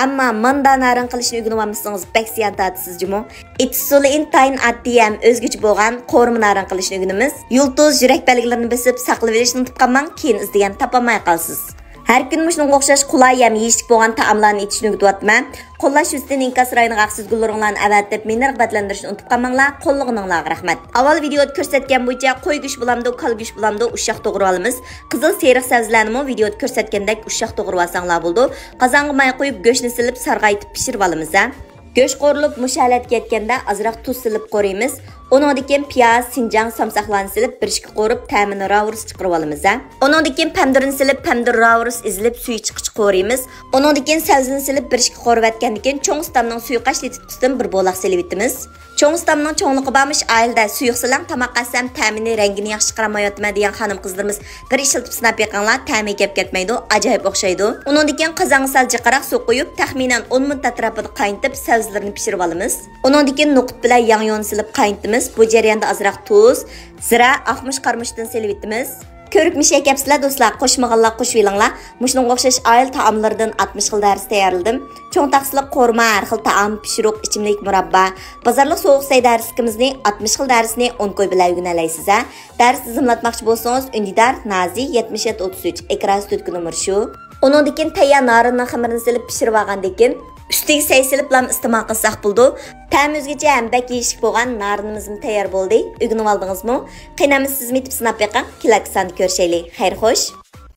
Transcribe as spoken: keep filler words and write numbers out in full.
ئەمما ماندا نارىن قىلىشنى ئۆگىنىۋالمىسىڭىز بەك زىيان تارتىسىز جۇمۇ. ئىتسۇلى ئىن تاين ئاددىي ھەم ئۆزگىچە بولغان قورۇما نارىن قىلىشنى ئۆگىنىمىز. يۇلتۇز، يۈرەك بەلگىلىرىنى بېسىپ ساقلىۋېلىشنى ئۇنتۇپ قالماڭ، كېيىن ئىزدىگەندە تاپالماي قالىسىز. ھەر كۈنى مۇشۇنىڭغا ئوخشاش قولاي ھەم يېيىشلىك بولغان تائاملارنى ئېتىشنى ئۆگىتىۋاتىمەن. قوللاش يۈزىسىدىن ئىنكاس رايونىغا ھەقسىز گۈل ئورۇڭلارنى ئەۋەتىپ، مېنى رىغبەتلەندۈرۈشنى ئۇنتۇپ قالماڭلار. قوللىغىنىڭلارغا رەھمەت. ئاۋۋال ۋىدېئودا كۆرسەتكەن بويىچە قوي گۆشى بولامدۇ، كالا گۆشى بولامدۇ، ئۇششاق توغرىۋالىمىز. قىزىل سېرىق سەۋزىلەرنىمۇ ۋىدېئودا كۆرسەتكەندەك ئۇششاق توغرىۋالساڭلار بولىدۇ. قازانغا ماي قۇيۇپ، گۆشنى سېلىپ، سارغايتىپ پىشۇرۇۋالىمىز ھە. گۆش قورۇلۇپ مۇشۇ ھالەتكە يەتكەندە ئازراق تۇز سېلىپ قورۇيمىز. ئۇنىڭدىن كېيىن پىياز، سىنجاڭ سامساقلارنى سېلىپ بىر ئىككى قورۇپ تەمىنى راۋۇرۇس چىقىرىۋالىمىز ھە. ئۇنىڭدىن كېيىن پەمدۇرنى سېلىپ پەمدۇر راۋۇرۇس ئېزىلىپ سۈيى چىققىچە قورۇيمىز. ئۇنىڭدىن كېيىن سەۋزىنى سېلىپ بىر ئىككى قورۇۋەتكەندىن كېيىن چوڭ ئۇستامنىڭ سۇيۇقئاش لىتىتقۇسىدىن بىر بولاق سېلىۋېتىمىز. چوڭ ئۇستامنىڭ چوڭلۇقى بارمىش ئائىلىدە سۇيۇق سېلىڭ تاماققا ئەتسەم تەمىنى رەڭگىنى ياخشى چىقىرالمايۋاتىمەن دېگەن خانىم قىزلىرىمىز بىر ئىشلىتىپ سىناپ بېقىڭلار، تەمى كەپ كەتمەيدۇ، ئاجايىپ ئوخشايدۇ. ئۇنىڭدىن كېيىن قازانغا سەل جىقراق سۇ قۇيۇپ تەخمىنەن ئون مىنۇت ئەتراپىدا قاينىتىپ سەۋزىلىرىنى پىشۇرۇۋالىمىز. ئۇنىڭدىن كېيىن نوقۇت بىلەن ياڭيۇنى سېلىپ قاينىتىمىز. بۇ جەرياندا ئازراق تۇز، زىرە، ئاقمۇچ قارىمۇچتىن سېلىۋېتىمىز. كۆرۈپ مىشەي كەپسىلەر دوستلار، قوشمىغانلار قوشۇۋېلىڭلار. مۇشۇنىڭغا ئوخشاش ئائىلە تائاملىرىدىن ئاتمىش خىل دەرس تەييارلىدىم. چوڭ تاقسىلىق قورۇما، ھەر خىل تائام، پىشۇرۇق، ئىچىملىك، مۇراببا. بازارلىق سوغۇق سەي دەرسلىكىمىزنى ئاتمىش خىل دەرسنى ئون كوي بىلەن ئۆگىنەلەيسىز ھە. دەرس تىزىملاتماقچى بولسىڭىز ئۈندىدار نازى يەتمىش يەتتە ئوتتۇز ئۈچ، ئېكران ئۈستىدىكى نومۇر شۇ. ئۇنىڭدىن كېيىن تەييار نارىننىڭ خېمىرىنى سېلىپ پىشۇرۇۋالغاندىن كېيىن ئۈستىگە سەي سېلىپ لام ئىستېمال قىلساق بولىدۇ. تەمى ئۆزگىچە ھەم بەك يېيىشلىك بولغان نارىنىمىزمۇ تەييار بولدى. ئۆگىنىۋالدىڭىزمۇ؟ قېنى ئەمدى سىزمۇ ئېتىپ سىناپ بېقىڭ. كېلەركى ساندا كۆرۈشەيلى. خەير خوش.